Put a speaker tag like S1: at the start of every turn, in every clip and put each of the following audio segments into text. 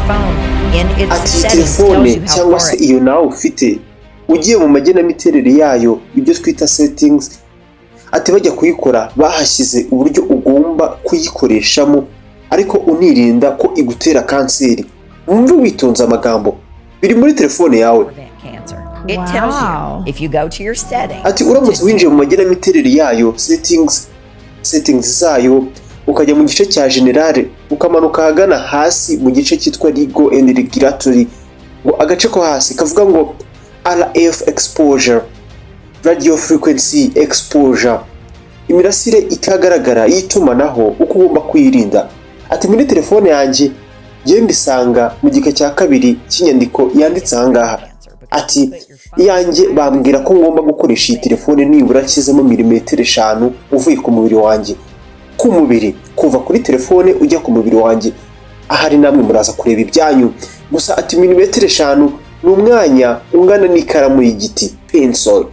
S1: Ati iyi telefone cyangwa se iyo nawe ufite, ugiye mu magenamiterere yayo, ibyo twita settings, ati bajya kuyikora bahashyize uburyo ugomba kuyikoreshamo ariko unirinda ko igutera kanseri. Wumve witonze amagambo biri muri telefone yawe. Ati uramutse winjiye mu magenamiterere yayo, settings zayo, ukajya mu gice cya general, ukamanuka ahagana hasi mu gice cyitwa legal and regulatory, ngo agace ko hasi kavuga ngo RF exposure, radio frequency exposure, imirasire itagaragara y'itumanaho, uko ugomba kuyirinda. Ati muri telefone yanjye njye mbisanga mu gika cya kabiri cy'inyandiko yanditse aha ngaha. Ati iyanjye bambwira ko ngomba gukoresha iyi telefone nibura nshyizemo milimetero 5 uvuye ku mubiri wanjye, ku mubiri, kuva kuri telefone ujya ku mubiri wanjye. Ahari namwe muraza kureba ibyanyu gusa. Ati milimetero 5 ni umwanya ungana n'ikaramu y'igiti, pencil.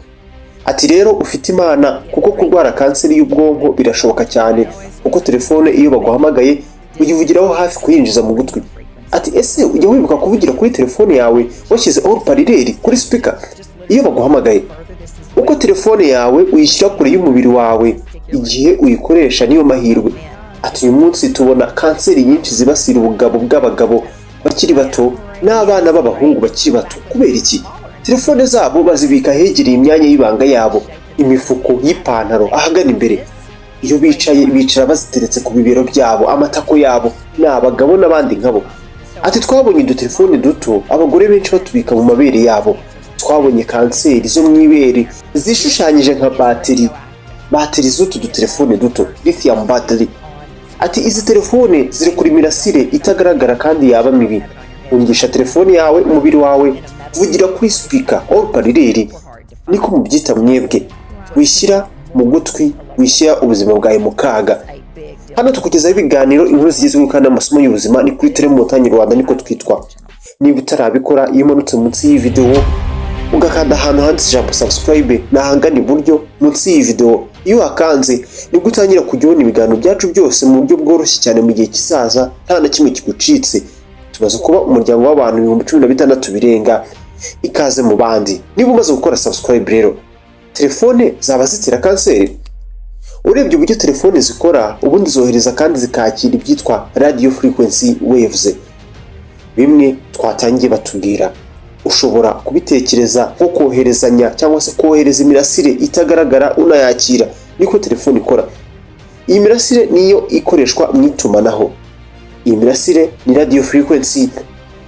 S1: Ati rero ufite Imana, kuko kurwara kanseri y'ubwonko birashoboka cyane, kuko telefone iyo baguhamagaye uyivugiraho hafi kuyinjiza mu gutwi. Ati ese ujya wibuka kuvugira kuri telefone yawe washyize haut-parleur kuri speaker iyo baguhamagaye? Uko telefone yawe uyishyira kure y'umubiri wawe igihe uyikoresha niyo mahirwe. Ati uyu munsi tubona kanseri nyinshi zibasira ubugabo bw'abagabo bakiri bato n'abana b'abahungu bakiri bato. Kubera iki? Telefone zabo bazibika ahegereye imyanya y'ibanga yabo, imifuko y'ipantaro ahagana imbere. Iyo bicaye bicara baziteretse ku bibero byabo, amatako yabo, ni abagabo n'abandi nkabo. Ati twabonye udutelefone duto abagore benshi batubika mu mabere yabo. Twabonye kanseri zo mu ibere zishushanyije nka bateri z'utu dutelefone duto, lithium battery. Ati izi telefone zirekura imirasire itagaragara kandi yaba mibi. Ungisha telefone yawe umubiri wawe, vugira kuri speaker haut-parleur, niko mubyita mwebwe, wishyira mu gutwi, wishyira ubuzima bwawe mu kaga. Hano tukugezaho ibiganiro, inkuru zigezweho kandi amasomo y'ubuzima. Ni kuri Telemontagne Rwanda, niko twitwa. Niba utarabikora, iyo umanutse munsi y'iyi video ugakanda ahantu handitse ijambo subscribe, ni ahagana iburyo munsi y'iyi video, iyo wakanze nibwo utangira kujya ubona ibiganiro byacu byose mu buryo bworoshye cyane mu gihe kizaza, nta na kimwe kigucitse. Tumaze kuba umuryango w'abantu 16,000 birenga. Ikaze mu bandi. Niba umaze gukora subscribe rero, telefone zaba zitera kanseri? Urebye uburyo telefone zikora, ubundi zohereza kandi zikakira ibyitwa radio frequency waves, bimwe twatangiye batubwira. Ushobora kubitekereza nko koherezanya cyangwa se kohereza imirasire itagaragara unayakira, niko telefone ikora. Iyi mirasire niyo ikoreshwa mu itumanaho. Iyi mirasire ni radio frequency,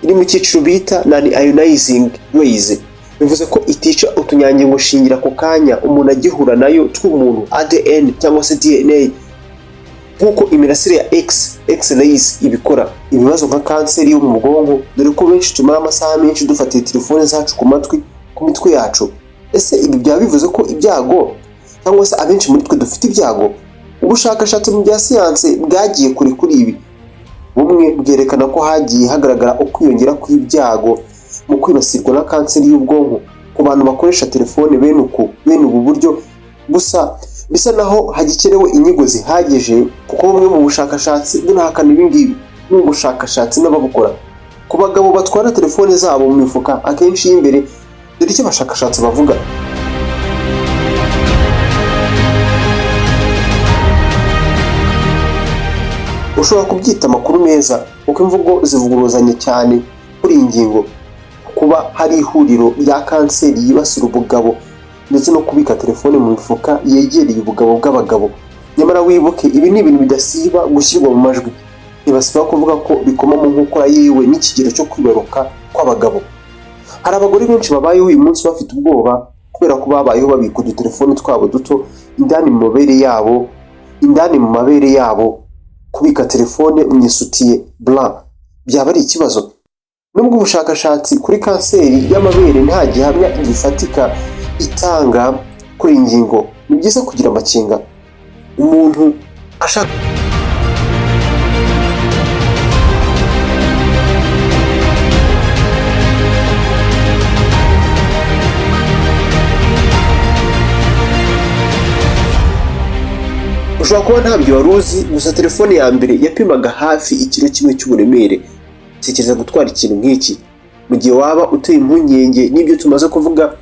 S1: iri mu cyiciro bita non ionizing rays, bivuze ko itica utunyangingo shingira ako kanya umuntu agihura nayo tw'umuntu, ADN cyangwa se DNA, nk'uko imirasire ya X rays ibikora. Ibibazo nka kanseri yo mu bwonko, dore ko benshi tumara amasaha menshi dufatiye telefone zacu ku matwi, ku mitwe yacu. Ese ibi byaba bivuze ko ibyago cyangwa se abenshi muri twe dufite ibyago? Ubushakashatsi mu bya siyanse bwagiye kure kuri ibi. Bumwe bwerekana ko hagiye hagaragara ukwiyongera kw'ibyago mu kwibasirwa na kanseri y'ubwonko ku bantu bakoresha telefone bene ubu buryo. Gusa bisa naho hagikenewe inyigo zihagije, kuko bumwe mu bushakashatsi bunahakana ibi ngibi. Ni ubushakashatsi n'ababukora ku bagabo batwara telefone zabo mu mifuka akenshi y'imbere. Dore icyo abashakashatsi bavuga. Ushobora kubyita amakuru meza, kuko imvugo zivuguruzanya cyane kuri iyi ngingo, kuba hari ihuriro rya kanseri yibasira ubugabo ndetse no kubika telefone mu mifuka yegereye ubugabo bw'abagabo. Nyamara wibuke, ibi ni ibintu bidasiba gushyirwa mu majwi, ntibasiba kuvuga ko bikoma mu nkokora yewe n'ikigero cyo kwibaruka kw'abagabo. Hari abagore benshi babayeho uyu munsi bafite ubwoba kubera ko babayeho babika udutelefone twabo duto indani mu mabere yabo, indani mu mabere yabo. Kubika telefone mu isutiye, bra, byaba ari ikibazo? Nubwo ubushakashatsi kuri kanseri y'amabere nta gihamya gifatika itanga kuri iyi ngingo, ni byiza kugira amakenga umuntu ashaka. Ushobora kuba ntabyo wari uzi, gusa telefone ya mbere yapimaga hafi ikiro kimwe cy'uburemere. Tekereza gutwara ikintu nk'iki. Mu gihe waba uteye impungenge n'ibyo tumaze kuvuga,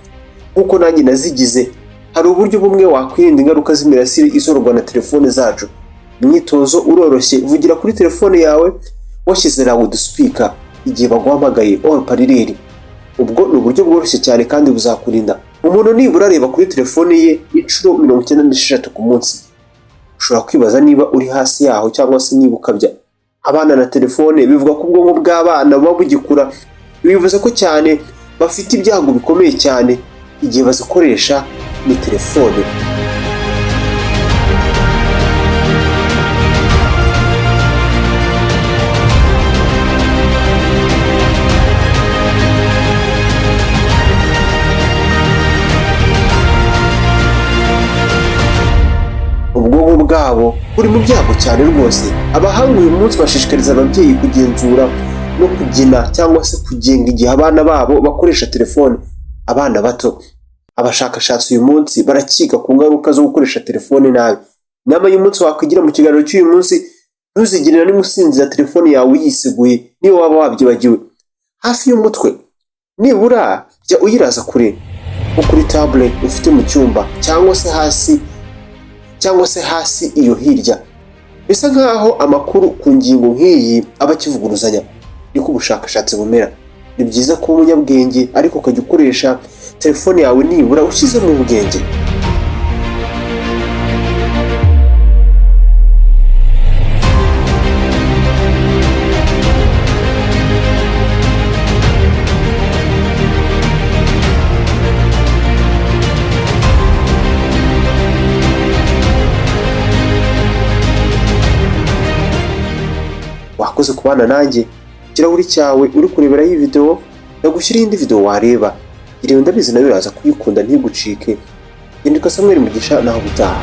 S1: nk'uko nanjye nazigize, hari uburyo bumwe wakwirinda ingaruka z'imirasire isohorwa na telefone zacu. Umwitozo uroroshye: vugira kuri telefone yawe washyize loudspeaker igihe baguhamagaye, haut-parleur. Ubwo ni uburyo bworoshye cyane kandi buzakurinda. Umuntu nibura areba kuri telefone ye inshuro 96 ku munsi. Ushobora kwibaza niba uri hasi yaho cyangwa se niba ukabya. Abana na telefone: bivuga ko ubwonko bw'abana buba bugikura. Bivuze ko cyane bafite ibyago bikomeye cyane igihe bazikoresha ni telefone. Ubwonko bwabo buri mu byago cyane rwose. Abahanga uyu munsi bashishikariza ababyeyi kugenzura no kugena cyangwa se kugenga igihe abana babo bakoresha telefone. Abana bato, abashakashatsi uyu munsi barakiga ku ngaruka zo gukoresha telefone nabi. Inama y'umunsi wakwigira mu kiganiro cy'uyu munsi: ntuzigere na rimwe usinzira telefone yawe uyisiguye, niyo waba wabyibagiwe hafi y'umutwe. Nibura jya uyiraza kure, nko kuri table ufite mu cyumba, cyangwa se hasi iyo hirya. Bisa nkaho amakuru ku ngingo nk'iyi aba akivuguruzanya, niko ubushakashatsi bumera. Ni byiza kuba umunyabwenge, ariko ukajya ukoresha telefone yawe nibura ushyizemo ubwenge. Wakoze kubana nanjye. Ikirahuri cyawe uri kureberaho iyi video, ndagushyiraho indi video wareba. Ireba, ndabizi nawe uraza kuyikunda, ntigucike. Yandika Samuel Mugisha, naho ubutaha.